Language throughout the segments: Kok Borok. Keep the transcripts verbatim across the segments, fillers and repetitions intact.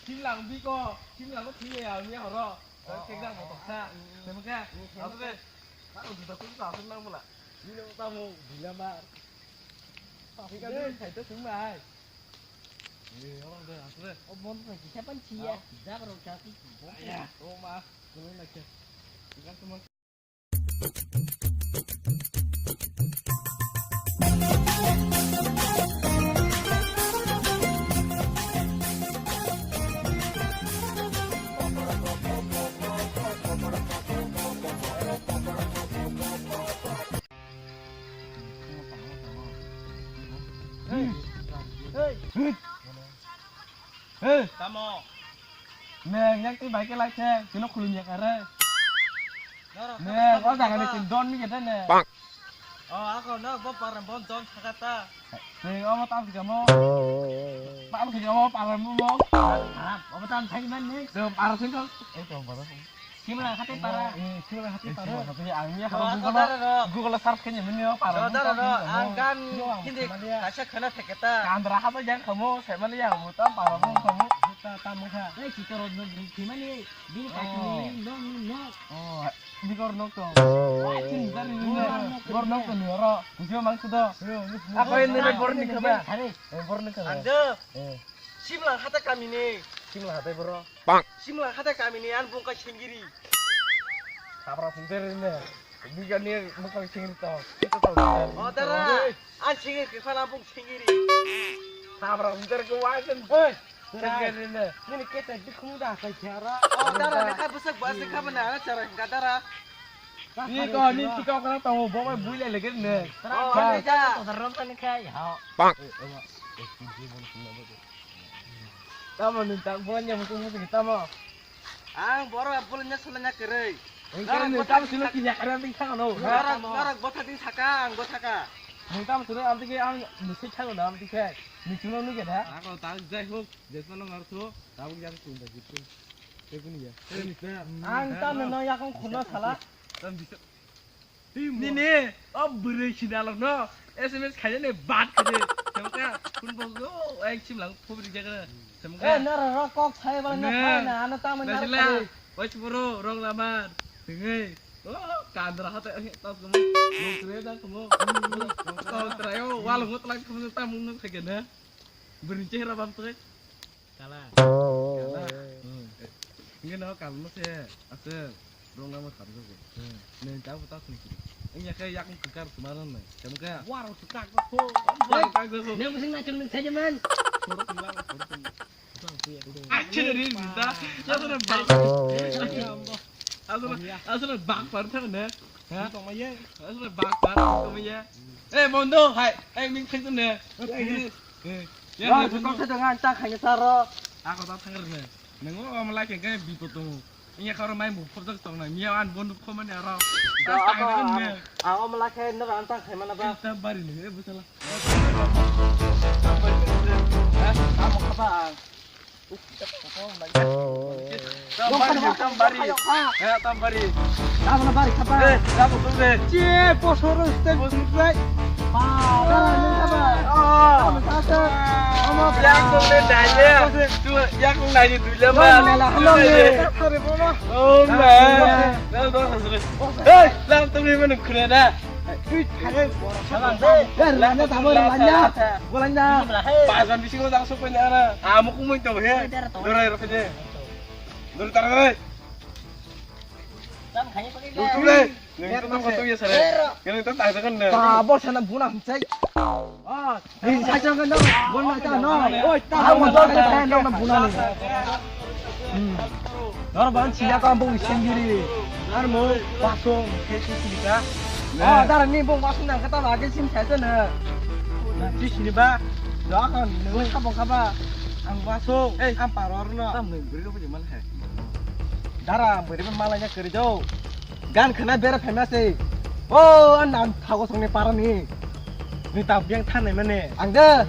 Simlang biko, simlang ko thwi ya, ya horo. Kekdang mo toksa. Temo khe. Asuk de. Ang juta kung ka asuk nang mula. Nino tamo bila mar. Ika dun khai to sung bai. Ye, orang de asuk de. O mon ko kisa pan chia. Jab ro cha ki. Ya, o ma. Kulo na khe. Ikan semua. Hey! Tamo? Neng, yang twi bai khe lai khe, tino khulum ya kare. Neng, o jaga ni tin don mi kete ne. Oh, ako no, bo paran bon don sakata. Neng, omo tam sikamo. Tam sikamo, paran mo mo. Ah, omo tam thai man ni. Do paran sing kong. Eh, to paran. Simla hate para. Eh, Simla hate para. Ang ya Google, Google search kanya mani para. Dara ro, ang gan hindi kaisa khana theketa. Kandra haba yang kamu, saya mana yang mutam para mo kamu. Ta ta mukha. Eh, kita ro no gimani, bini kaki no no. Oh, di kor nok to. Wah, chin dari ni. Kor nok to ni ro. Kujo mang sudo. Aku ini kor ni kaba. Eh, kor ni kaba. Ando. Eh. Simla hata kamini. Simla hata bro. Simla hata kamini an bungka sengiri. Sabra sungter ne. Bigani bungka sengiri to. Itu to. Oh, dara. An sengiri ke sana bung sengiri. Sabra sungter ke wajan. Oi. Sengiri ne. Ini kita di kumuda kai jara. Oh, dara ne ka busak busak ka bana ana cara ka dara. Ni ko ni ti ko kana to bo mai bui le legen ne. Oh, ni ja. Rom kan kai ha. Tamo nwng tak bolanya muchung muchung tamo. Ang borok bolanya salanya kwrwi. Nwng tamo silo kiya kare ang twi thangano. Norok, norok botha di saka, ang botha ka. Nwng tamo silo ang twi ang nisi thangano ang twi khe. Nwng chuno nugya da? Ako tak jai hok, jesmano ngarso, tabuk yang tunda gitu. Tebuni ya. Ang tamo no yakong khurna sala. Tam bisa. Nini, o bwrwi sinalok no S M S khainani bad khaidi. Semka, kun bo go, ai simlang phobri jaga. Semka. Eh, nara rok kok sai bala na phai na, ano tamo nara phai. Wai boro rong lamar. Tengai. O kandra hata tas kumo. Nokre da kumo. Kau trayo, wal ngot lang kumo tamung nang khagena. Bwrwi chehra bam trai. Kala. Kala. Hmm. Ini no kamu se ase rong nama kari ko. Hmm. Nen tahu tahu sini. Ini ya kayak yang kekar kemarin nih. Kamu kayak. Wah, harus kekar ko. Wah, kekar ko. Nen mesti ngacung nen saja man. Suruh pulang, suruh pulang. Akhirnya ini bisa. Langsung bang. Langsung, langsung bang baru sana. Ha? Tong ma ye. Langsung bang baru tong ma ye. Eh, Mondo, hai. Eh, ming kheng tu ne. Eh. Ya, kok sa dengan tak hanya saro. Ako ta thangrne. Nang o amla ke ga bipo tongo. Inya kharo mai mu phobjak tongnai. Miya an bon khomani aro. Ta thangrne. Ako amla ke no ran tang khaimana ba. Ta bari ne, e busala. Amo khaba. Tambari, tambari. Ya, tambari. Tamo na bari khaba. Eh, tamo tu be. Che, posoro ste bosai. Ba, dara ni khaba. Oh. Tamo sasa. Amo yang tu be dai ya. Tu yang tu nai tu le ma. Hello. Oh, ma. Hey, lam tu be mana kena. Pajan bisingo jang sokpai na ana. Amo kumui to he. Dorai rokhe de. Dor tar dai. Dor tu le. Neng to nang koto ya sare. Neng to tai kan ne. Ta bor sana buna hum chai. Ah. Ni sai chang kan dong. Bon na ta no. Oi ta. Amo to ta no buna ni. Hmm. Nor ban siya ka bung sendiri. Ar mo wasong ke sini ka. Ah, dar ni bung wasong nang kata lagi sim sai sana. Na ti sini ba. Doa kan nang ka bung ka ba. Ang wasong. Eh, ang paror no. Tam nang beri ko man hai. Dara ang beri malanya keri do. Gan khana bera famous e. O, an nam thago songni parani. Ni ta biang thanai mane. Ang de.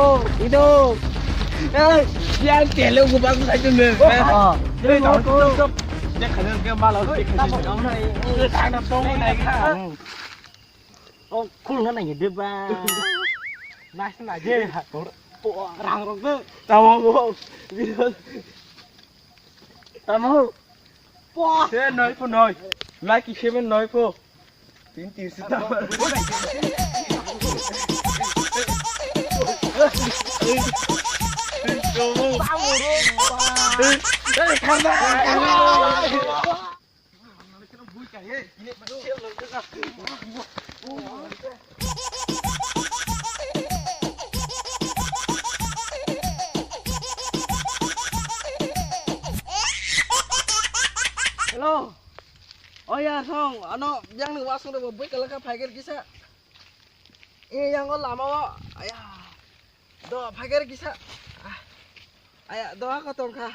Ido, ido. Eh, yang tele gubang saja nih. Oh, oh. Ini tahu tuh. Dia kena dia malah dia kena. Dia sana tong naik. Oh, khulna nang de ba. Nas na je. Po rang rok de. Tamo bo. Tamo. Po. Se noi po noi. Lucky seven noi po. Tin tin sita. Tamo ro. Eh, karma. Hello. Oh ya, song, ano, yang ni wasung do bui kalaka phaiger kisa. Eh, yang o lama o. Aya. Do phaiger kisa. Ah. Aya, do ako tongkha.